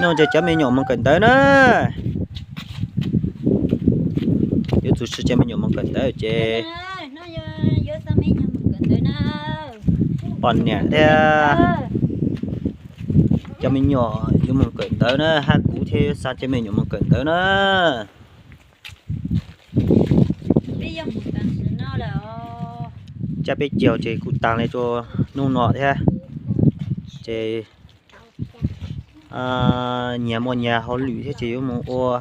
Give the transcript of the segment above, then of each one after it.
No ces cov me nyuam mus kawm ntawv na. Yuav txus sis cov me nyuam mus kawm ntawv ces poj niam thiab cov me nyuam yuav mus kawm ntawv na, hab kuv thiab yuav xa cov me nyuam mus kawm ntawv na. Caj peb caug ces kuj taag le rua nub no thiab. Ces nyias muaj nyias hauj lwm thiab ces yuav mus ua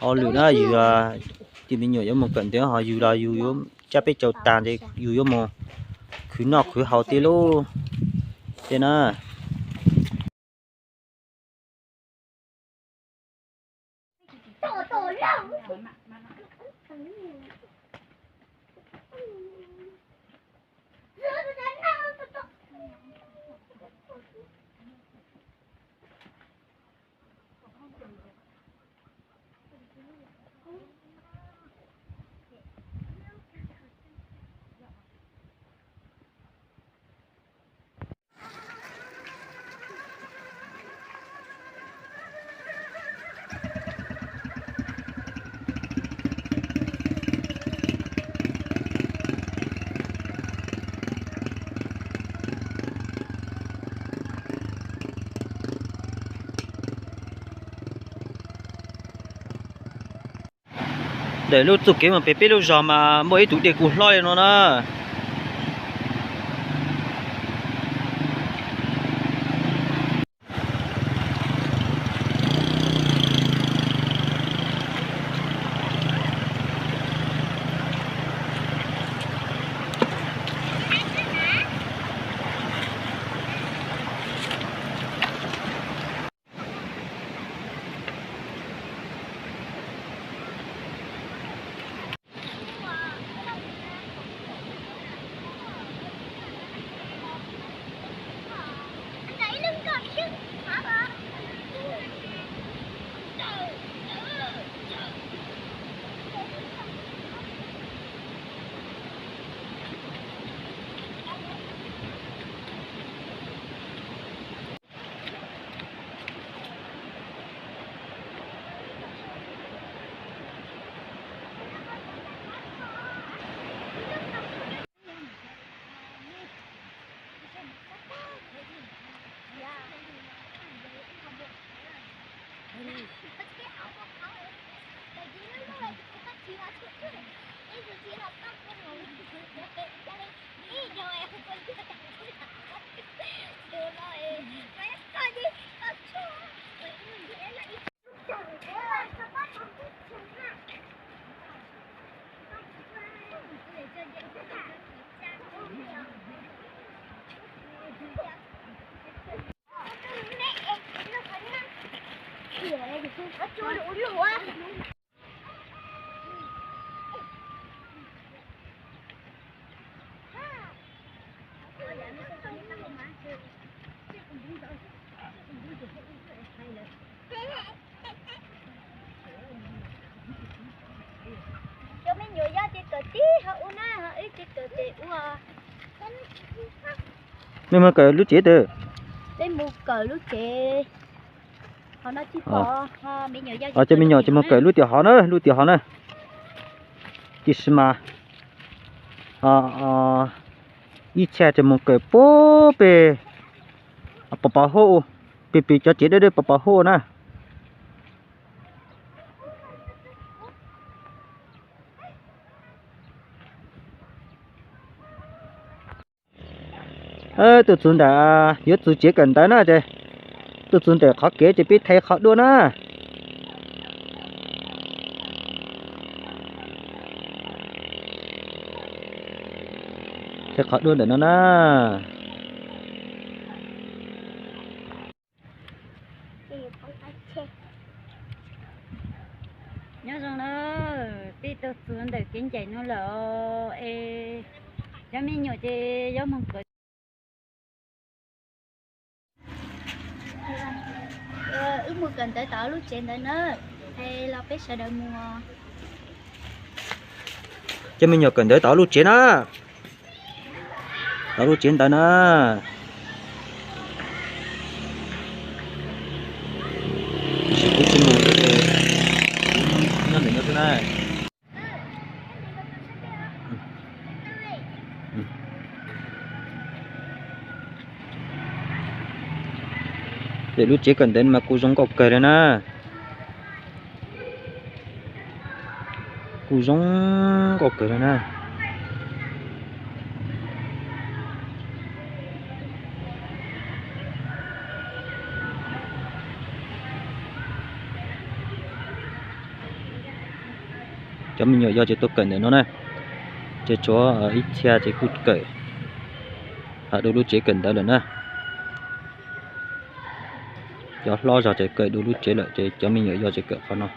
hauj lwm na. Yus, tus me nyuam yuav mus kawm ntawv ho yus los yus yuav caj peb caug taag ces yus yuav mus khwv noj khwv haus tej lub tej na. Ntawm lub txuj kev mus pem peb lub zog mas muaj ib tug dej kub hlob li no na. Cov me nyuam yog ces kawm tib hov ua na, ho wb ces kawm pem ua. Nej mus kawm lub tsev twg? Peb mus kawm lub tsev. Cov me nyuam ces mus kawm lub tiam hov na, lub tiam hov na. Tiam sis mas ib txhia ces mus kawm puag pem pos pos huab, pem pem cov tsev dawb dawb pos pos huab na. Tuaj txug ntawm, yuav txug tsev kawm ntawv na ces, tuaj txug ntawm qhov kev ces peb thaij qhov duab na. Thaij qhov duab ntawm no na. Nyob zoo na, peb tuaj txug ntawm kev ncaim no lawm es cov me nyuam ces yuav mus kawm. Wb mus kawm ntawv tom lub tsev ntawd na, es los peb sawv daws mus. Cov me nyuam kawm ntawv tom lub tsev na, tom lub tsev ntawd na. Ces kuv tsis mus ces nyob ntawm no xwb na. Ces lub tsev kawm ntawv mas kuj zoo nkauj kawg li na. Kuj zoo nkauj kawg li na. Cov me nyuam yog ces tuaj kawm ntawm no na, ces tshuav ib txhia ces kuj kawm hauv dua lub tsev kawm ntawv lawm na. Cov hlob zog ces kawm dua lub tsev lawm ces cov me nyuam yog ces kawm qhov no.